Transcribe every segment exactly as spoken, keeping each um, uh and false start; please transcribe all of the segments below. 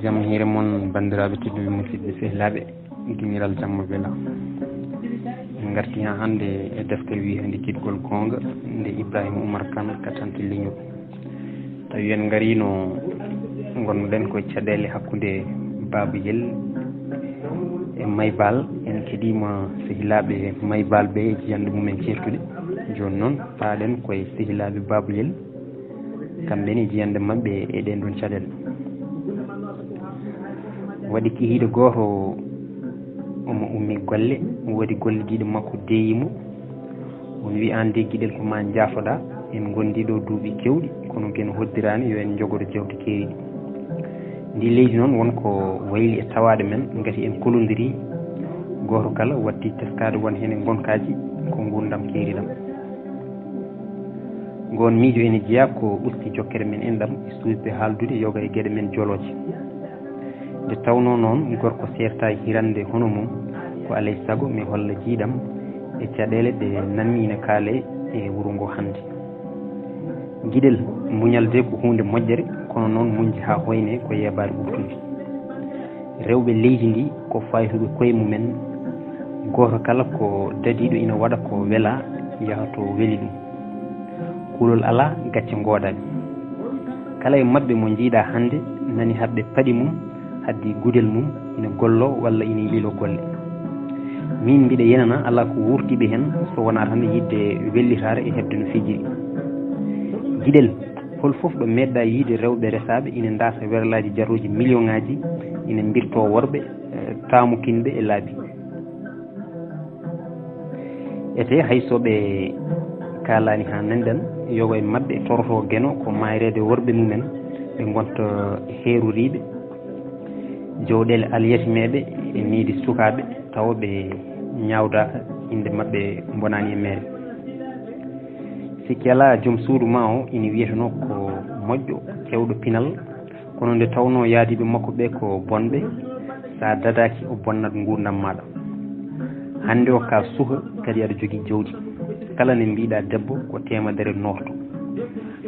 Jam hiire mon, banndiraaɓe tedduɓe, musidɓe sehilaaɓe, giñiral jamma wela. En ngarti haa hannde e deftere wiyeende Giɗgol Goonga nde Ibrahima Oumar Kane, katante leñol. Tawi en ngariino, ngonnoɗen koye caɗeele hakkunde Baaba Yel e Maybal. En keɗiima sehilaaɓe Maybal ɓe e jiyannde mumen ceertuɗe. Jooni noon, paaɗen koye sehilaaɓe Baaba Yel, kamɓe ne e jiyannde maɓɓe e ɗeen ɗoon caɗeele. Waɗi kihiiɗe gooto, omo ummi golle, woodi gollodiiɗo makko deeyi mo. On wi aan de Giɗel ko ma njaafoɗaa, en ngondi ɗo duuɓi keewɗi, kono gen hoddiraani, yo en njogoto jawdi keeriiɗi. Ndi leydi noon won ko wayli e tawaaɗo men, ngati en kolondirii, gooto kala watti teskaade won heen e ngonkaaji ko nguurndam keeriiɗam. Ngoon miijo ene jeyaa ko usti jokkere men enɗam e suusde haaldude yoga e geɗe men jolooje. Nde tawnoo noon gorko seertaay hirande hono mum, ko alay sago mi holla jiiɗam e caɗeele ɗe nanmi ina kaalee e wuro ngo hannde. Giɗel, muñal de ko huunde moƴƴere, kono noon muñde haa hoyne ko yeebaade ɓurtude. Rewɓe leydi ndi ko faytuɓe koye mumen, gooto kala ko dadiiɗo ina waɗa ko welaa, yaha to weli ɗum. Kulol alaa, gacce ngoodani. Kala e maɓɓe mo njiiɗaa hannde nani haɓde paɗi mum, haddi gudel mum, ina golloo walla ina yiiloo golle. Miin mbiɗa yenana alaa ko wuurti ɓe heen so wonaa tan yiɗde wellitaare e heɓde no fijiri. Giɗel, hol fof ɗo meeɗɗaa yiide rewɓe resaaɓe ina ndaasa werlaaji jarooji miliyoŋaaji, ina mbirtoo worɓe, eh, taamukinɓe e laabi? Etee hay so ɓe kaalaani haa nanɗen, yoga e maɓɓe torotoo Geno ko maayreede worɓe mumen, ɓe ngonta heeroriiɓe, jowɗeele alyatimeeɓe e needi sukaaɓe, tawa ɓe ñaawdaaka, innde maɓɓe bonaani e meere. Sikki alaa, joom suudu maa o ina wiyetenoo ko moƴƴo, keewɗo pinal, kono nde tawnoo yaadiiɓe makko ɓe ko bonɓe, so a dadaaki o bonnat nguurndam maaɗa. Hannde o ka suka, kadi aɗa jogii jawdi. Kala nde mbiiɗaa debbo ko teemedere noorto.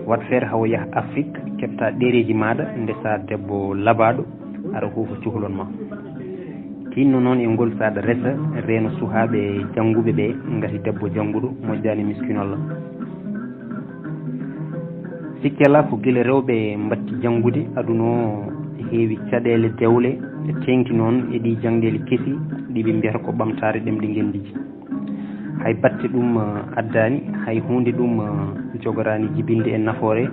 Waɗ feere haa o yaha Afrik, keɓta ɗereeji maaɗa, ndesaa debbo labaaɗo, aɗa huufa cukalon ma. Tinno noon e ngol, so aɗa resa, reeno sukaaɓe jannguɓe ɓe, ngati debbo jannguɗo moƴƴaani miskiinolla. Sikki alaa ko gila rewɓe mbatti janngude, aduna o heewi caɗeele dewle, teeŋti noon e ɗii jaŋdeele kesi ɗi ɓe mbiyata ko ɓamtaare ɗemɗe ngenndiiji. Hay batte ɗum, eh, addaani, hay huunde ɗum, eh, jogoraani jibinde e nafoore,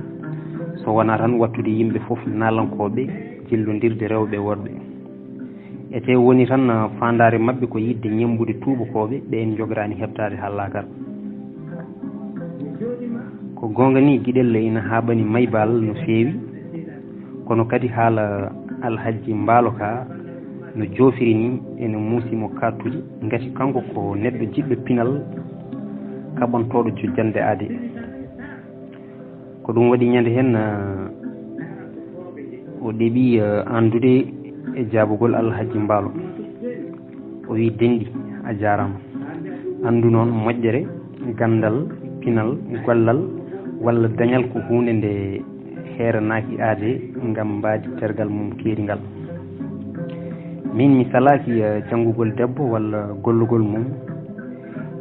so wonaa tan wattude yimɓe fof naalankooɓe, jillondirde rewɓe e worɓe. Etee woni tan, eh, faandaare maɓɓe ko yiɗde ñemmbude tuubakooɓe ɓe en njogoraani heɓtaade haa laakara. Ko goonga ni, Giɗel ina haaɓani Maybal no feewi, kono kadi haala Alhajji Mbaalo ka no joofiri ni ene muusi mo kaɗtudi, ngati kanko ko neɗɗo jiɗɗo pinal, kaɓantooɗo jojjande aade. Ko ɗum waɗi ñande heen, ah, o ɗeɓi, ah, anndude e jaabugol Alhajji Mbaalo. O wi, "Denɗi, a jaaraama." Anndu noon moƴƴere, ganndal, pinal, gollal, walla dañal ko huunde nde heeranaaki aade ngam mbaadi tergal mum keeringal. Miin mi salaaki, eh, janngugol debbo walla gollugol mum.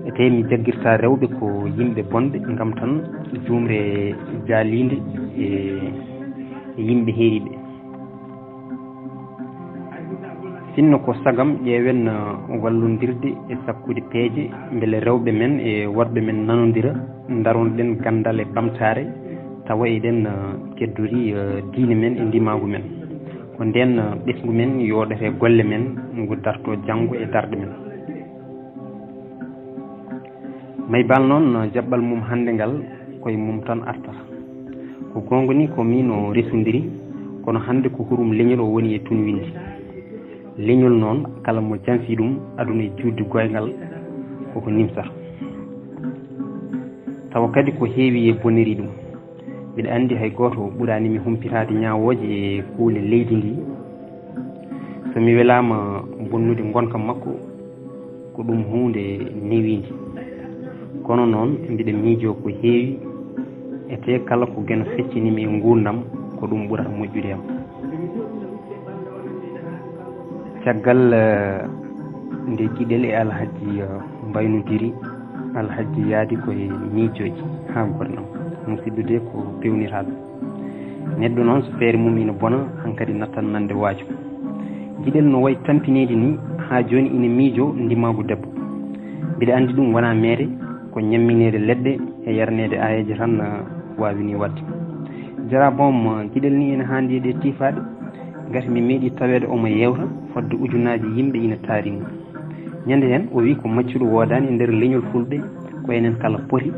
Etee mi jaggirta rewɓe ko yimɓe bonɓe ngam tan juumre jaaliinde e, e yimɓe heeriiɓe. Sinno ko sagam, ƴeewen, uh, wallondirde e sakkude peeje, mbele rewɓe men e worɓe men nanondira, ndaronoɗen ganndal e ɓamtaare, tawa eɗen, uh, keddori, uh, diine men e ndimaagu men. Ko ndeen, uh, ɓesngu men yooɗata e golle men, ngu dartoo janngo e darɗe men. Maybal noon, jaɓɓal mum hannde ngal, koye mum tan artata. Ko goonga ni, ko miin o resondiri, kono hannde ko hurum leñol o woni e tunwinde. Leñol noon, kala mo jansi ɗum, aduna e juutde goyngal, koko nimsata. Tawa kadi ko heewi e boniri ɗum. Mbiɗa anndi hay gooto ɓuraani mi humpitaade ñaawooje e kuule leydi ndi. So mi welaama bonnude ngonka makko, ko ɗum huunde newiinde. Kono noon, mbiɗa miijoo ko heewi, etee kala ko Geno feccini mi e nguurndam, ko ɗum ɓurata moƴƴude am. Caggal eh, nde Giɗel e Alhajji eh, mbaynodiri, Alhajji yaadi ko e miijooji haa gornam. Musidɗo de ko peewniraaɗo. Neɗɗo noon so feere mum ina bona, hankadi nattan nande waajo. Giɗel no wayi tampineede ni, haa jooni ina miijoo ndimaagu debbo. Mbiɗa anndi ɗum wonaa meere, ko ñammineede leɗɗe e yarneede aayeeje tan eh, waawi ni waɗde. Jara boom, eh, Giɗel ni ina haandi e ɗe tiifaaɗe. Ngati mi meeɗi taweede omo yeewta fodde ujunaaji yimɓe ina taari mo. Ñande heen o wi ko maccuɗo woodaani e nder leñol fulɓe, ko enen kala poti,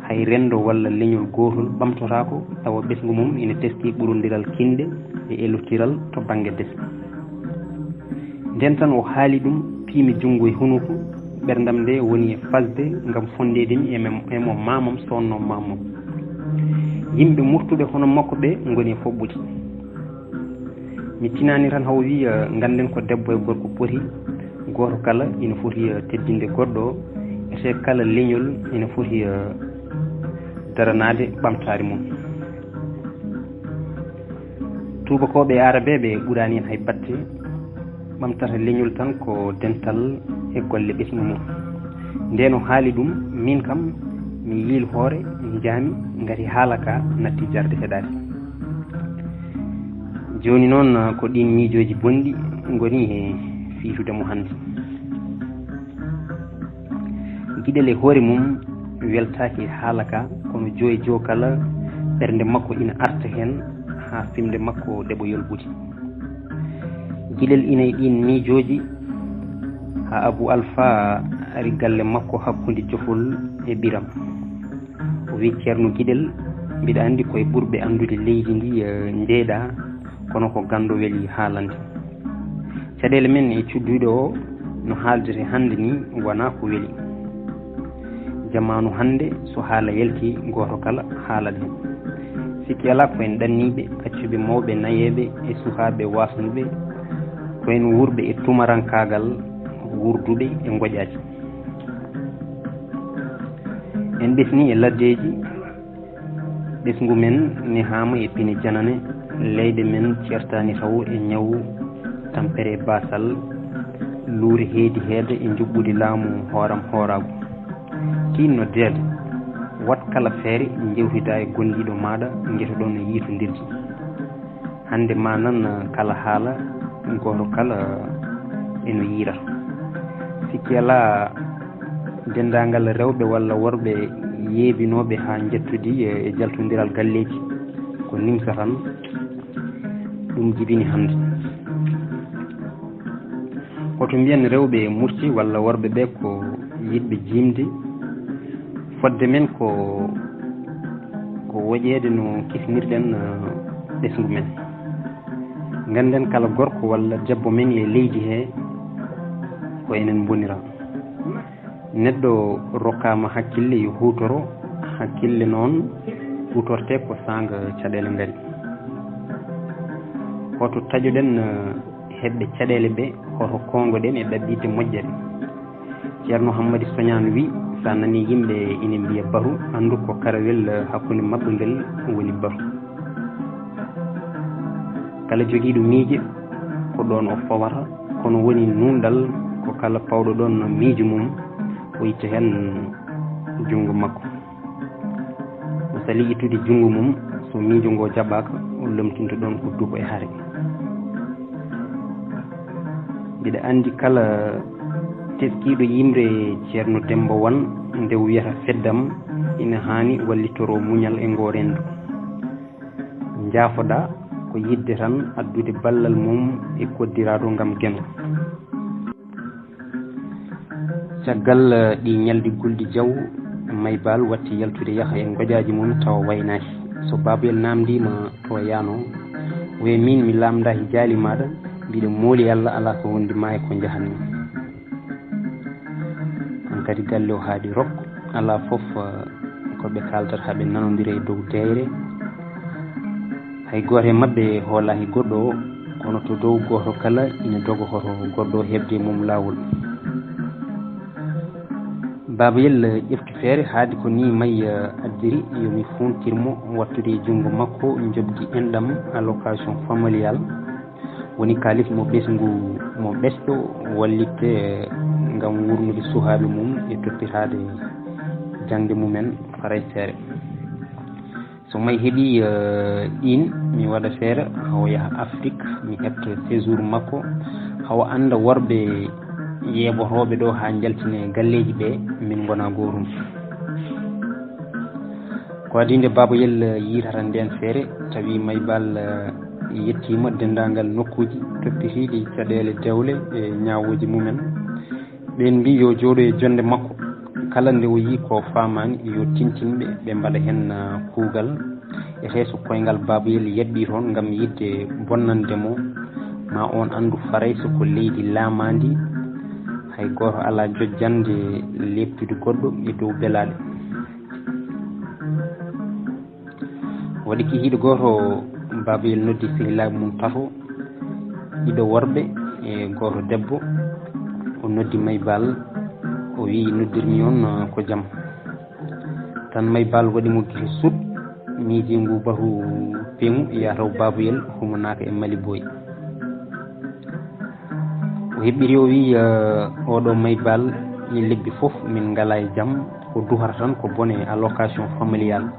hay renndo walla leñol gootol ɓamtotaako tawa ɓesngu mum ina teskii ɓurondiral kinɗe e elotiral to bannge dese. Nden tan o haali ɗum, piimi junngo e hunuko, ɓerndam nde woni e fasde ngam fonndeede mi e mem- e mo maamam sonnoo maamam. Yimɓe murtuɓe hono makko ɓe ngoni e foɓɓude. Mi tinaani tan haw wiya ngannden ko debbo e gorko poti, gooto kala ina foti eh, teddinde goɗɗo o, ete kala leñol ina foti eh, daranaade ɓamtaare mum. Tuubakooɓe e Arabeeɓe ɓuraani en hay batte, ɓamtata leñol tan ko dental e golle ɓesngu mum. Ndeen o haali ɗum, miin kam mi yiil hoore, njaami ngati haala ka natti jarde heɗaade. Jooni noon ko ɗiin miijooji bonɗi ngoni e fiitude mo hannde. Giɗel e hoore mum weltaaki e haala ka, kono joo e joo kala ɓernde makko ina arta heen haa fimde makko ɗeɓo yolɓude. Giɗel ina e ɗiin miijooji haa Abu Alfa ari galle makko hakkunde Jofol e Ɓiram. O wi, Ceerno Giɗel, mbiɗa anndi koye ɓurɓe anndude leydi ndi eh, njeyɗaa, kono ko ganndo weli haalande. Caɗeele men e cuddiiɗo o no haaldete hannde ni wonaa ko weli. Jamaanu hannde so haala yalti gooto kala haalat heen. Sikki alaa ko en ɗanniiɓe, accuɓe mawɓe nayeeɓe e sukaaɓe waasnuɓe, ko en wuurɓe e tumarankaagal, wuurduɓe e ngoƴaaji. En ɓesnii e laddeeji, ɓesngu men nehaama e pine janane, leyɗe men ceertaani tawo e ñawu tampere e baasal, luure heedi heede e njuɓɓudi laamu hooram hooraagu. Tiinno deede, waɗ kala feere njewtidaa e gondiiɗo maaɗa, ngetoɗon yiitondirde. Hannde ma nan kala haala, gooto kala e no yiirata. Sikki alaa, denndaangal rewɓe walla worɓe yeebinooɓe haa njettodi e jaltondiral galleeji ko nimsa tan, ɗum jibini hannde. Hoto mbiyen rewɓe murti walla worɓe ɓe ko yiɗɓe jiimde. Fodde men ko ko woƴeede no kisnirɗen eh, ɓesngu men. Ngannden kala gorko walla debbo men e leydi he ko enen mbonira. Neɗɗo rokkaama hakkille yo huutoro, hakkille noon huutorte ko saanga caɗeele ngari. Hoto taƴoɗen eh, heɓɓe caɗeele ɓe, hoto koongoɗen e ɗaɓɓitte moƴƴere. Ceerno Hammadi Soñaan wi, so a nanii yimɓe ina mbiya baru, anndu ko karawel hakkunde maɓɓe ngel woni baru. Kala jogiiɗo miije, ko ɗoon o fawata, kono woni nuunɗal ko kala pawɗo ɗoon miijo mum, o itta heen junngo makko. O salii ittude junngo mum, so miijo ngoo jaɓaaka, o lomtinta ɗoon ko duko e hare. Mbiɗa anndi kala teskiiɗo yimre Ceerno Demmba Wan nde wiyata feddam ina haani wallitoroo muñal e ngoo renndo. Njaafoɗaa ko yiɗde tan addude ballal mum e koddiraaɗo ngam geno. Caggal eh, ɗi ñalɗi gulɗi jaw, Maybal watti yaltude yaha e ngoƴaaji mum tawa waynaaki. So Baabuyel naamndiima to yaano, wiya miin mi laamndaaki jaali maaɗa, mbiɗa mooli Alla alaa ko wondi ma e ko njahatmi. Hankadi galle o haaɗi rok, alaa fof eh, ko ɓe kaaldata haa ɓe nanondira e dow deeyre. Hay gooto e maɓɓe hoolaaki goɗɗo o, kono to dow gooto kala ina doga hoto goɗɗo o heɓde e mum laawol. Baaba Yel ƴefti feere haaɗi ko nii Mayya addiri yo mi fuuntir mo wattude e junngo makko njoɓdi enɗam, allocation familiale, woni kaalis mo ɓesngu ɓesɗo wallitte ngam wurnude suhaaɓe mum e toppitaade jaŋde mumen farayseere. So May heɓi, eh, in, mi waɗa feere hawo yaha Afrik, mi heɓta séjour makko, hawo annda worɓe yeeɓotooɓe ɗo haa njaltine galleeji ɓe, min ngona gootum. Ko adii nde Baaba Yel yiitata ndeen feere, tawi May Baal, eh, yettiima denndaangal nokkuuji toppitiiɗi caɗeele dewle e ñaawooji mumen. Ɓeen mbii yo jooɗo e jonnde makko. Kala nde o yii ko faamaani, yo tintin ɓe, ɓe mbaɗa heen, ah, kuugal. Etee so koyngal Baaba Yel yaɓɓii toon ngam yiɗde bonnande mo, ma oon anndu Farayse ko leydi laamaandi, hay gooto alaa jojjannde leeptude goɗɗo e dow belaaɗe. Waɗi kikiiɗe gooto, Baaba Yel noddi sehilaaɓe mum tato, ɗiɗo worɓe e gooto debbo. O noddi May Baal, o wiyi, "Noddirmi on, ah, ko jam." Tan May Baal waɗi mo gite sut, miiji ngu batu peŋu, yataw Baaba Yel humanaaka e Mali Boy. O heɓɓiri, o wiyi, eh, "Oɗo May Baal, ɗi lebbi fof min ngalaa e jam, ko duhata tan ko bone allocation familiale.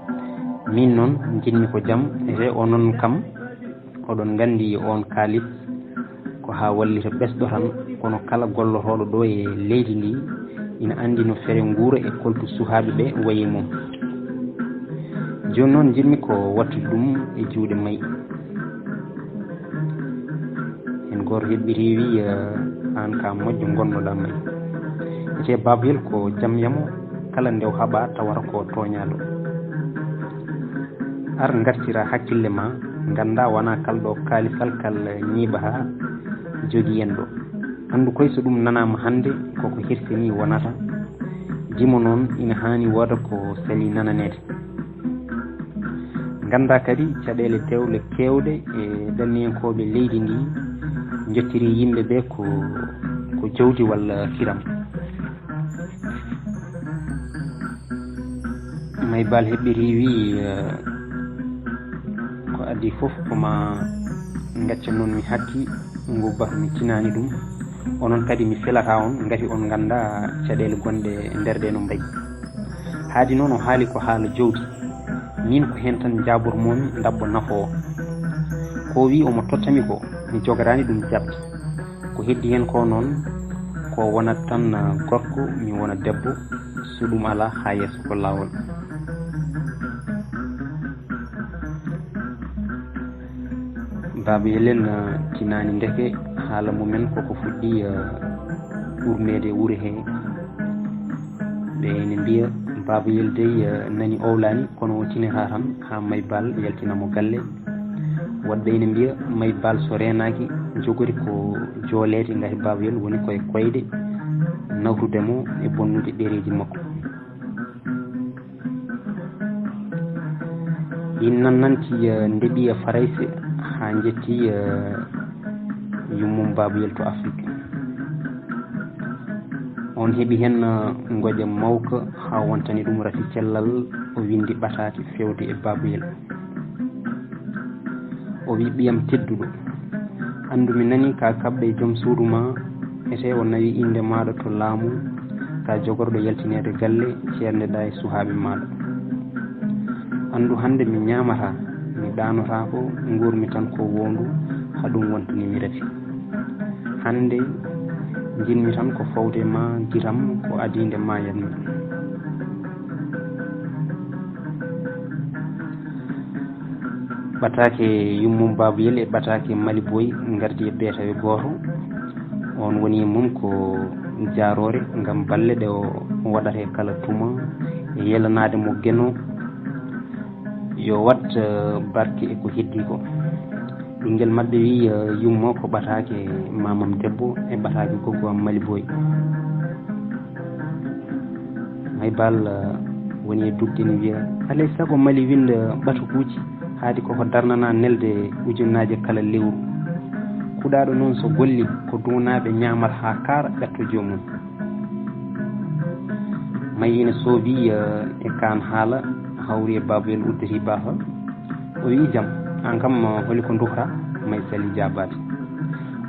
Min noon, njiɗmi ko jam, e onon kam, oɗon nganndi oon kaalis ko haa wallita ɓesɗo tan, kono kala gollotooɗo ɗo e leydi ndi ina anndi no fere nguura e koltu suhaaɓe ɓe wayi mum. Jooni noon, njiɗmi ko wattude ɗum e juuɗe May." Heen gooto heɓɓiti, wi, "Eh, aan ka moƴƴo ngonnoɗaa May. Etee Baaba Yel ko jam yamo, kala nde o haɓa tawata ko tooñaaɗo. Ar ngartira hakkille ma, ngannda wona kal ɗo kaalisal kal ñiiɓata jogii en ɗo. Anndu koy so ɗum nanaama hannde, koko hersini wonata. Jimo noon ina haani wooda ko sali nananeede. Ngannda kadi caɗeele dewle keewɗe e ɗanniyankooɓe leydi ndi njottiri yimɓe ɓe ko, ko jawdi walla kiram." May Baal heɓɓiti, wi, eh, "Ko adii fof ko ma ngacca noon mi hatti, ngu batu mi tinaani ɗum. Onon kadi mi felata on, ngati on ngannda caɗeele gonɗe e nder ɗe no mbayi." Haadi noon o haali ko haala jawdi. Min ko heen tan njaabormoomi ndaɓɓo nafoowo. Ko o wi omo tottami ko, mi jogataani ɗum jaɓde. Ko heddi heen ko noon, ko wonat tan gorko, mi wona debbo, so ɗum alaa, haa yeeso ko laawol. Baaba Yel en, eh, tinaani ndeke haala mumen koko fuɗɗi, eh, urmeede e wuro he. Ɓe ene mbiya Baaba Yel dey, eh, nani owlaani, kono o tinata tan haa May Baal yaltina mo galle. Woɗɓe ene mbiya May Baal so reenaaki, jogori ko jooleede ngati Baaba Yel woni koye koyɗe nawtude mo e bonnude ɗereeji makko. Ɗin nan nanti, eh, ndeɓi e Farayse haa njetti, eh, yummum Baaba Yel to Afrik. On heɓi heen, eh, ngoƴa mawka haa wontani ɗum rafi cellal, o winndi ɓataake feewde e Baaba Yel. O wi, "Ɓiyam tedduɗo, anndu mi nani ka kaɓɗe e joom suudu ma, etee o nawi innde maaɗa to laamu, ka jogorɗo yaltineede galle, ceerndeɗaa e suhaaɓe maaɗa. Anndu hannde mi ñaamataa, mi ɗaanotaako, nguurmi tan ko woondu, haa ɗum wontani mi rafi. Hannde njiɗmi tan ko fawde ma giram, ko adii nde maayatmi." Ɓataake yummum Baaba Yel e ɓataake Mali Boy ngardi e beetawe gooto. On woni e mum ko jaaroore ngam balle ɗe o waɗata e kala tuma e yelanaade mo Geno yo waɗ, eh, barke e ko heddii ko. Ɓinngel maɓɓe wi, eh, yummo ko ɓataake maamam debbo e ɓataake goggo am Mali Boy. May Baal, eh, woni e dugde ne wiya, "Alay sago Mali winnda ɓatukuuji, haadi koko darnana nelde ujunnaaje kala lewru. Kuɗaaɗo noon so golli ko duunaaɓe ñaamata haa kaara ƴatto joomum." May ina soobi, eh, e kaan haala, hawri e Baaba Yel udditi baafal. O wi'i, "Jam, aan kam, eh, holi ko nduhraa?" May sali jaabaade.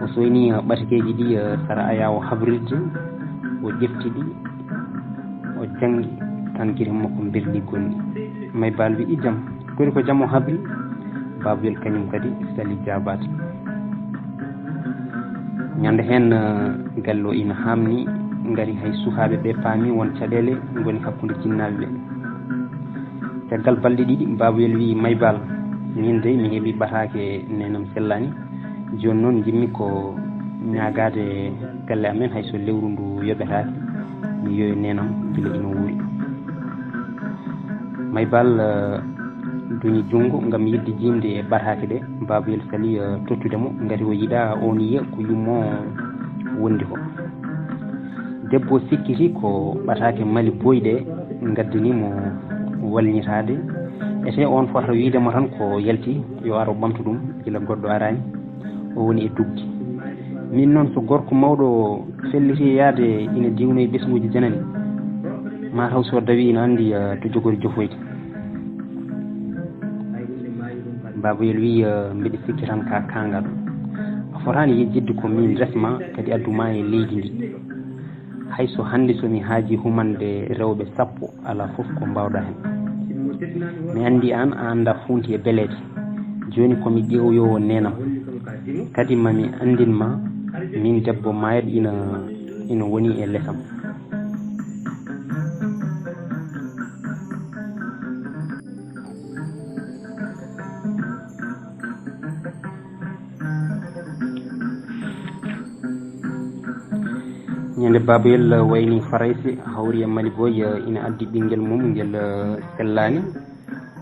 O soyni ɓatakeeji ɗi sara aya o habrirde, o ƴefti ɗi, o janngi tan gite makko mberli gonɗi. May Baal wi'i, "Jam, kori ko jam?" O habri. Baabuyel kañum kadi sali jaabaade. Ñande heen, galle o ina haamni, ngari hay sukaaɓe ɓe paami won caɗeele ngoni hakkunde jinnaaɓe ɓe. Caggal balɗe ɗiɗi, Baabuyel wi'i, "May Baal, min dey mi heɓi ɓataake neenam sellaani. Jooni noon njiɗmi ko ñaagaade galle amen hay so lewru ndu yoɓetaake, mi yiyoyo neenam gila ina wuuri." May Baal, eh, duñi junngo ngam yiɗde jiimde e ɓataake ɗe. Baabuyel sali, eh, tottude mo, ngati o yiɗaa oon yiya ko yummo wondi ko. Debbo sikkiti ko ɓataake Mali Boy ɗe ngaddani mo walñitaade. Ete oon fotata wiyde mo tan ko yalti, yo ar o ɓamtu ɗum, gila goɗɗo araani, o woni e dugde. Min noon, so gorko mawɗo felliti yaade ina diwna e ɓesnguuji janani, ma taw so dawi ina anndi, eh, to jogori jofoyde. Baabuyel wi'i, eh, "Mbiɗa sikki tan ka kaangal. A fotaani yejjitde ko min resma kadi addu ma e leydi ndi. Hay so hannde so mi haaji humande rewɓe sappo, alaa fof ko mbaawɗa heen. Mi anndi aan, a anndaa fuunti e beleeɗe. Jooni ko mi ƴeewoyoowo neenam. Kadi ma mi anndin ma, min debbo maayɗo ina, ina woni e lesam." Ñande Baabuyel wayni Farayse, hawri e Mali Boy, ina addi ɓinngel mum ngel sellaani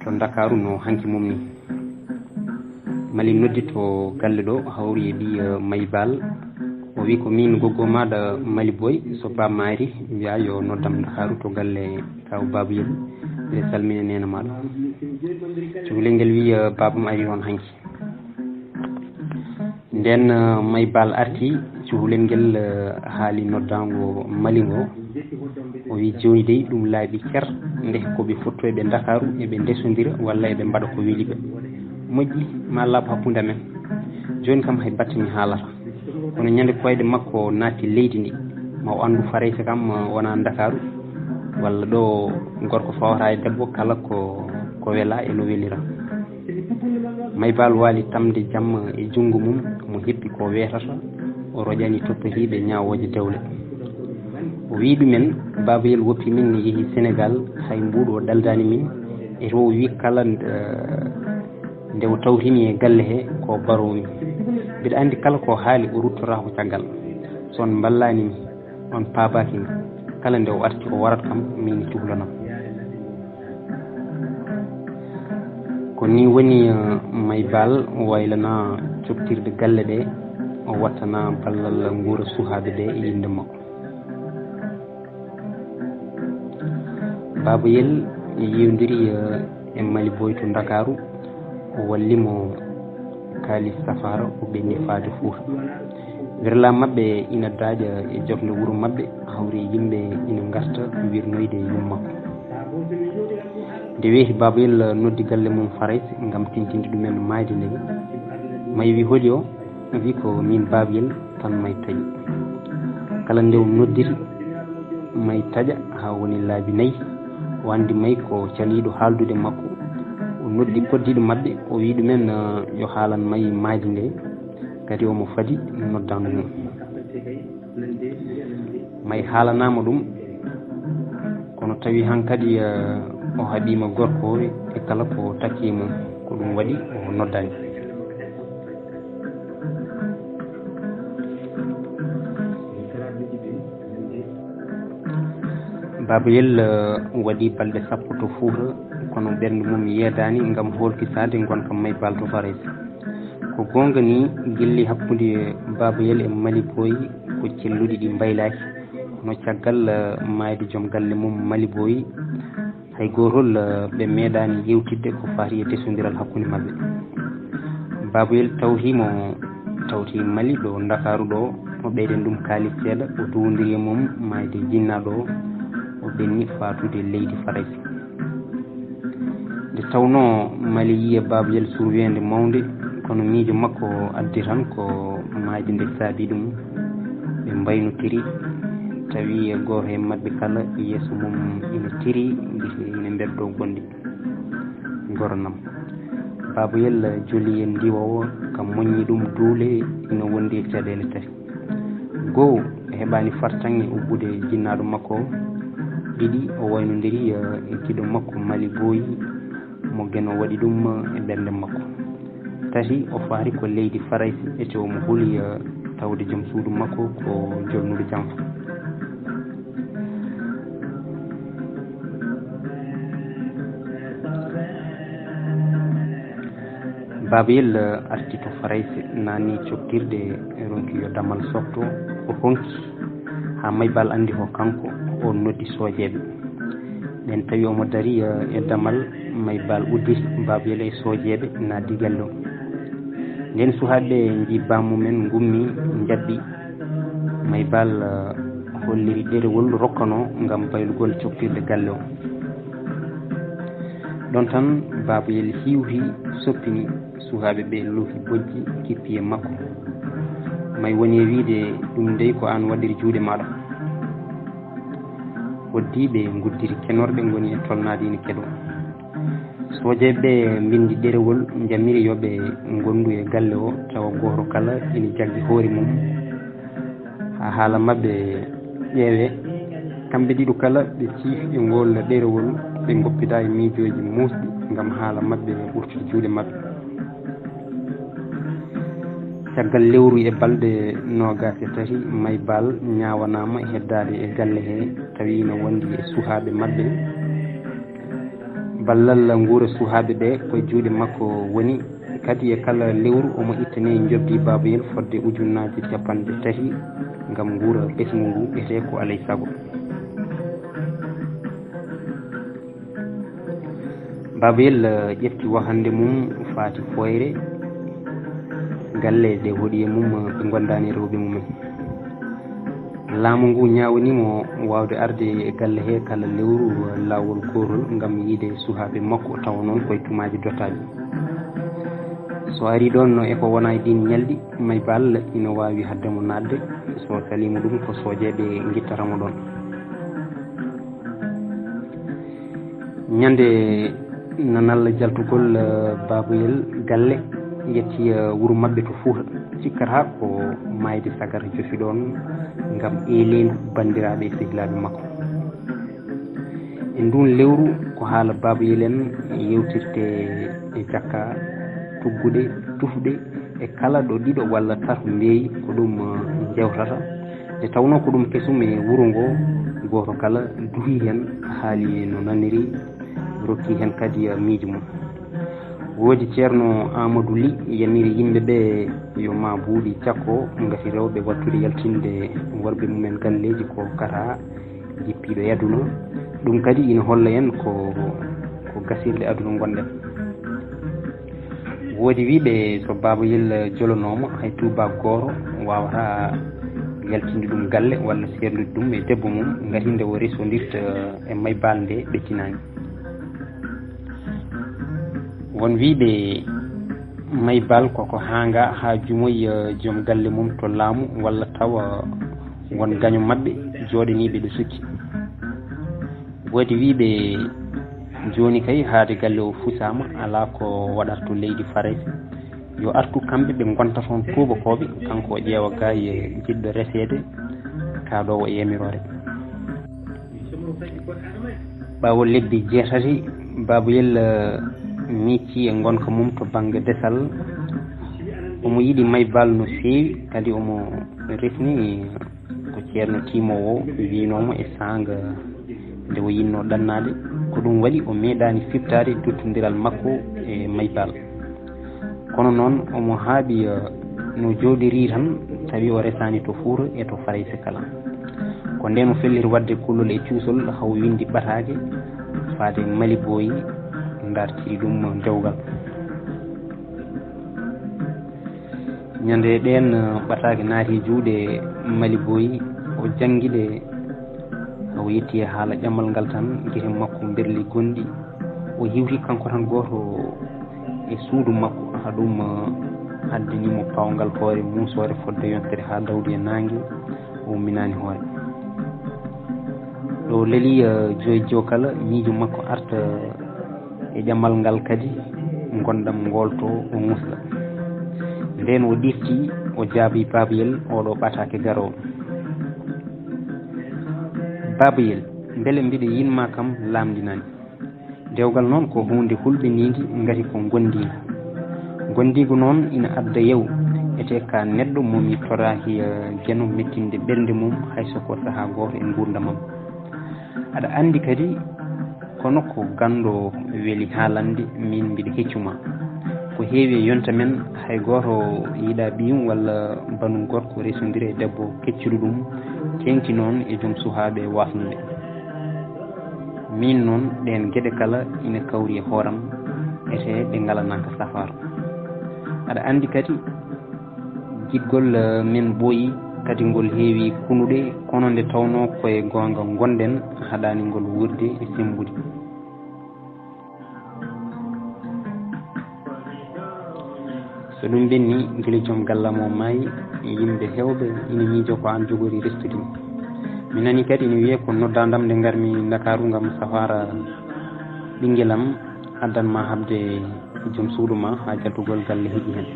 to Ndakaaru no hanki mum ni. Mali noddi to galle ɗo, hawri e ɓiy, eh, May Baal. O wi, "Ko min goggo maɗa Mali Boy, so ba maari, wiya yo noddam Ndakaaru to galle kaw Baabuyel, ɓe salmina neena maɗa." Cukalel ngel wi, eh, "Baabam ari on hanki." Nden, eh, May Baal arti, cukalel ngel, eh, haali noddaango Mali ngo. O wi, "Jooni dey ɗum laaɓi cer, nde ko ɓe fottoyɓe Ndakaaru, eɓe ndesondira walla eɓe mbaɗa ko weli ɓe. Moƴƴi, ma laaɓ hakkunde amen. Jooni kam hay batte mi haalata." Kono ñande koyɗe makko naatti leydi ndi, ma o anndu Farayse kam, eh, wona Ndakaaru, walla ɗo gorko fawata e debbo kala ko, ko wela e no welira. May Baal waali tamde jamma e junngo mum, mo heppi ko weetata, o roƴani toppitiiɓe ñaawooje dewle. O wi'i ɗumen, "Baabuyel woppi min, mi yehi Senegaal, hay mbuuɗu o ɗaldaani min, e to o wi kala, eh, nde o tawtini e galle he ko baroomi. Mbiɗa anndi kala ko haali o ruttorako caggal. So on mballaani mi, on paabaaki mi, kala nde o arti o warat kam, min cuhlanam." Ko ni woni, eh, May Baal waylana coktirde galle ɗe, o wattana ballal nguura suhaaɓe ɓe e innde makko. Baaba Yel yeewndiri, eh, e Mali Boy to Ndakaaru, o walli mo kaalis safaara, o ɓenni faade Fuuta. Werlaa maɓɓe ina daaƴa e jofnde wuro maɓɓe, hawri e yimɓe ina ngarta wirnoyde yumma. Nde weeti, Baaba Yel noddi galle mum Farayse ngam tintinde ɗumen maayde nde. May wi, "Holi o?" O wi, "Ko min Baaba Yel." Tan may taƴi. Kala nde o noddiri, may taƴa haa woni laabi nayi. O anndi may ko caliiɗo haaldude makko. O noddi koddiiɗo maɓɓe, o wi ɗumen, eh, yo haalan may maayde nde, kadi omo fadi noddaandu mum. May haalanaama ɗum, kono tawi hankadi, eh, o haɓiima gorko e kala ko takki e mum, ko ɗum waɗi o noddaani. Baaba Yel, eh, waɗi balɗe sappo to Fuuta, kono ɓernde mum yeedaani ngam hoolkisaade ngonka May Baal to Farayse. Ko goonga ni, gilli hakkunde Baaba Yel e Mali Boy ko celluɗi ɗi mbaylaaki. Kono caggal, eh, maayde joom galle mum Mali Boy, hay gootol, eh, ɓe meeɗaani yewtidde ko faati e desondiral hakkunde maɓɓe. Baaba Yel tawti mo, tawti Mali ɗo Ndakaaru ɗo, o ɓeyden ɗum kaalis seeɗa, o duwondiri e mum maayde jinnaaɗo o, o ɓenni faatude leydi Farayse. Nde tawnoo Mali yiya Baaba Yel surweende mawnde, kono miijo makko addi tan ko Aji nde saabi ɗum, ɓe mbaynotiri, tawi e gooto e maɓɓe kala yeeso mum ina tiri, gite ina mbeddoo gonɗi goronam. Baaba Yel joli e ndiwoowo, kam moƴƴi ɗum duule ina wondi e caɗeele tati. Goo, o heɓaani fartaŋŋe ubbude jinnaaɗo makko o. Ɗiɗi, o waynondiri, eh, e giɗo makko Mali Booyi, mo Geno waɗi ɗum e ɓernde makko. Tati, o faari ko leydi Farayse, ete omo huli, eh, tawde joom suudu makko ko jolnuɗo janfa. Baaba Yel arti to Farayse, naani coktirde, ronki yo damal softo, o honki haa Maybal anndi ko kanko, o noddi soojeeɓe. Ɓen tawi omo dari, eh, e damal, Maybal udditi Baaba Yel e soojeeɓe naatdi galle o. Nden suhaaɓe nji baamumen ngummi, njabbi. Maybal, eh, holliri ɗerewol rokkanoo ngam baylugol coktirde galle o. Ɗon tan Baaba Yel hiwri, soppini, suhaaɓe ɓe looki bojji, kippi e makko. May woni e wiide, "Ɗum dey ko aan waɗiri juuɗe maaɗa." Hoddi ɓe nguddiri kenorɗe ngoni e tolnaade ina keɗoo. Soojeeɓe ɓe mbinndi ɗerewol, njamiri yo ɓe ngondu e galle o, tawa gooto kala ina jaggi hoore mum haa haala maɓɓe ƴeewee. Kamɓe ɗiɗo kala ɓe ciifi e ngool ɗerewol, ɓe ngoppida e miijooji muusɗi ngam haala maɓɓe ɓurtude juuɗe maɓɓe. Caggal lewru e balɗe noogaas e tati, Maybal ñaawanaama heddaade e galle he, tawi ina wondi e suhaaɓe maɓɓe. Ballal nguura suhaaɓe ɓe ko e juuɗe makko woni, kadi e kala lewru omo ittane njobdi Baaba Yel fodde ujunnaaje capanɗe tati ngam nguura ɓesngu ngu, etee ko alay sago. Baaba Yel, eh, ƴefti wahannde mum faati Fooyre, galle ɗe hoɗi e mum, eh, ɓe ngondaani rewɓe mumen. Laamu ngu ñaawanii mo waawde arde e galle he kala lewru, eh, laawol gootol ngam yiide suhaaɓe makko, tawa noon ko e tumaaji dotaaɗi. So arii ɗoon, no e ko wona e ɗiin ñalɗi, Maybal ina waawi haɗde mo naatde, so saliima ɗum ko soojeeɓe ngittata mo ɗoon. Ñande nanal jaltugol, eh, Baaba Yel galle, yetti, eh, wuro maɓɓe to Fuuta, cikkata ko maayde sagata jofi ɗoon ngam eeleendu banndiraaɓe e sehilaaɓe makko. E nduun lewru ko haala Baaba Yel en yewtirte e jakka, tugguɗe, tufɗe, e kala ɗo ɗiɗo walla tato mbeeyi, ko ɗum, eh, njewtata. Nde tawnoo ko ɗum kesum e wuro ngoo, gooto kala duhii heen, haali no naniri, rokki heen kadi, eh, miijo mum. Woodi Ceerno Aamadu Li yamiri yimɓe ɓe yo maa buuɗi cakko ngati rewɓe wattude yaltinde worɓe mumen galleeji ko kara jippiiɗo e aduna. Ɗum kadi ina holla en ko, ko gasirɗe aduna ngonɗen. Woodi wiiɓe so Baaba Yel jolanaama, hay tuubaak gooto waawataa yaltinde ɗum galle walla seerndude ɗum e debbo mum, ngati nde o resondirta e Maybal nde ɓettinaani. Won wiiɓe Maybal koko haanga haa jumoy, eh, joom galle mum to laamu walla tawa won gaño maɓɓe jooɗaniiɓe ɗo sukki. Woodi wiiɓe jooni kay haade galle o fusaama, alaa ko waɗata to leydi Farayse. Yo artu kamɓe ɓe ngonta toon tuubakooɓe, kanko o ƴeewa gaay e jiɗɗo reseede, kaɗoowo e yamiroore. Ɓaawo lebbi jeetati, Baaba Yel, eh, miccii e ngonka mum to bannge desal. Omo yiɗi Maybal no feewi, kadi omo resni ko ceerno tiimoowo wiynoo mo e saanga nde o yinnoo ɗannaade. Ko ɗum waɗi o meeɗaani fiɓtaade duttondiral makko e Maybal. Kono noon, omo haaɓi, eh, no jooɗirii tan, tawi o resaani to Fuuta e to Farayse kala. Ko ndeen o felliti waɗde kullol e cuusol, haa o winndi ɓataake faade Mali Booyi, ndartiri ɗum dewgal. Ñande ɗeen, eh, ɓataake naati juuɗe Mali Booyi, o janngi ɗe, o yetti e haala ƴammal ngal tan, gite makko mberli gonɗi. O hiwri kanko tan gooto e suudu makko, haa ɗum, eh, Addani mo paawngal hoore muusoore fodde yontere haa dawdi e naange, o umminaani hoore. Ɗo leli, eh, joyi jo kala, miijo makko arta e ƴamal ngal kadi, ngonɗam ngoolto o ŋusɗa. Ndeen o ɗifti, o jaabii Babayel oɗo ɓataake garoowo. Babayel, mbele mbiɗo yiɗ ma kam laamɗinani. Dewgal noon ko huunde hulɓiniinde ngati ko ngondiigu. Ngondiigu noon ina adda yew, etee ka neɗɗo mo mi toraaki, eh, geno mettinde ɓernde mum hay so ko sahaa gooto e nguurndam am. Aɗa anndi kadi, kono ko ganndo weli haalande, miin mbiɗa heccu ma. Ko heewi e yonta men, hay gooto yiɗaa ɓiyum walla banum gorko resondira e debbo keccuɗo ɗum, teeŋti noon e joom suhaaɓe waasnuɓe. Miin noon, ɗeen geɗe kala ina kawri e hooram, etee ɗe ngalanaaka safaara. Aɗa anndi kadi, giɗgol, eh, men ɓooyi, kadi ngol heewi kunuɗe, kono nde tawnoo ko e goonga ngonɗen, haɗaani ngol wuurde e semmbude. So ɗum ɓenni, gila joom galle am o maayi, yimɓe heewɓe ina miijo ko aan jogori restude mi. Mi nani kadi ina wiyee ko noddaandam nde ngarmi Ndakaaru ngam safaara ɓinngel am, addan ma haɓde joom suudu ma haa jaldugol galle heƴi heen.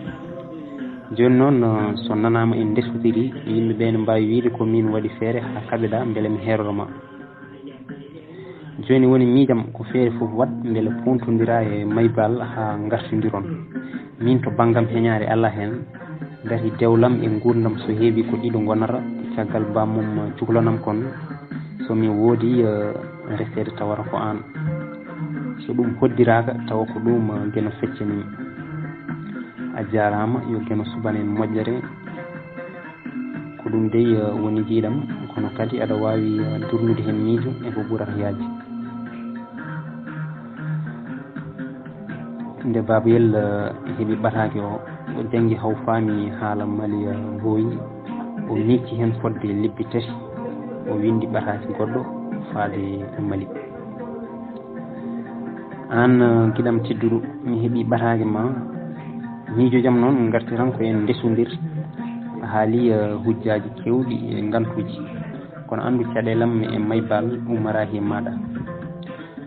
Jooni noon, so nanaama en ndesotiri, yimɓe ɓee ne mbaawi wiyde ko miin waɗi feere haa kaɓeɗaa mbele mi heeroro ma. Jooni woni miijam ko feere fof waɗ mbele poontondiraa e Maybal haa ngartondiron. Miin to banngam heñaare alaa heen, ngati dewlam e nguurndam so heewi ko ɗiɗo ngonata, caggal bammum cuklanam kon, so mi woodi, eh, reseede tawata ko aan. So ɗum hoddiraaka tawa ko ɗum, eh, geno feccani mi. A jaaraama, yo geno suɓan en moƴƴere. Ko ɗum dey, eh, woni jiiɗam, kono kadi aɗa waawi, eh, durnude heen miijo e ko ɓurata yaajde. Nde Babayel, eh, heɓi ɓataake o, o janngi haw faami haala Mali, eh, Booyi, o miijti heen fodde lebbi tati, o winndi ɓataake goɗɗo faade e Mali. Aan, eh, giɗam tedduɗo, mi heɓi ɓataake ma. Miijo jam noon ngartiran ko en ndesondir. A haali, eh, hujjaaji keewɗi e ngantuuji. Kono anndu caɗeelam e Maybal ummaraaki e maaɗa.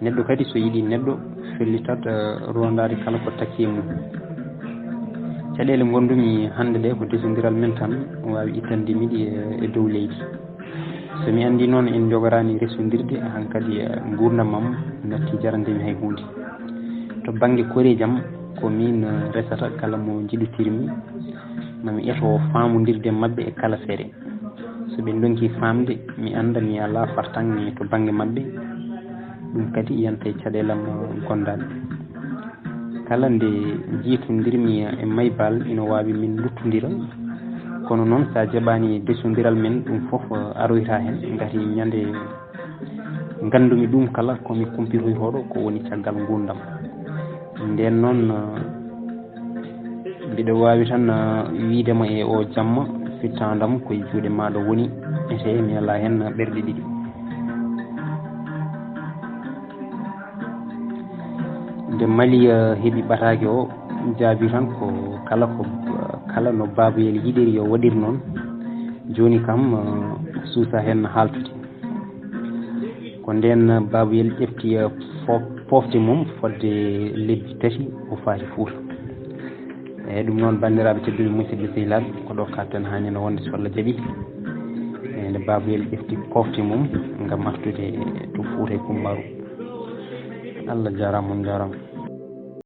Neɗɗo kadi so yiɗi neɗɗo, fellitat, eh, rondaade kala ko takki e mum. Caɗeele ngondumi hannde ɗe ko ndesondiral men tan waawi ittande mi ɗe e, e dow leydi. So mi anndi noon en njogoraani resondirde, hankadi, eh, nguurndam am natti jarande mi hay huunde. To bannge koreeji am, ko miin, eh, resata kala mo njiɗotirmi, ma mi eto faamondirde maɓɓe e kala feere. So ɓe ndonki faamde, mi annda mi alaa fartaŋŋe to bannge maɓɓe, ɗum kadi yanta e caɗeele am, eh, gondaaɗe. Kala nde njiitondirmi e Maybal ina waawi min luttondira, kono noon so a jaɓaani ndesondiral men, ɗum fof, eh, aroyta heen, ngati ñande nganndumi ɗum kala ko mi kumpiroytooɗo ko woni caggal nguurndam. Ndeen noon, eh, mbiɗa waawi tan, eh, wiyde ma e o jamma, fittaandam ko e juuɗe maaɗa woni, etee mi alaa heen ɓerɗe ɗiɗi. Nde Mali, eh, heɓi ɓataake o, jaabi tan ko kala ko, eh, kala no Babayel yiɗiri yo waɗir noon. Jooni kam, eh, suusa heen haaltude. Ko ndeen Babayel ƴefti, eh, fo-, pofte mum fodde lebbi tati o faati Fuuta. Eeyi, ɗum noon, banndiraaɓe tedduɓe, musidɓe sehilaaɓe, ko ɗo kaaɗten haa ñande wonde so Allah jaɓi. Eeyi, nde Babayel ƴefti pofte mum ngam artude to Fuuta e Kummbaru. Allah jaaraama, on njaaraama.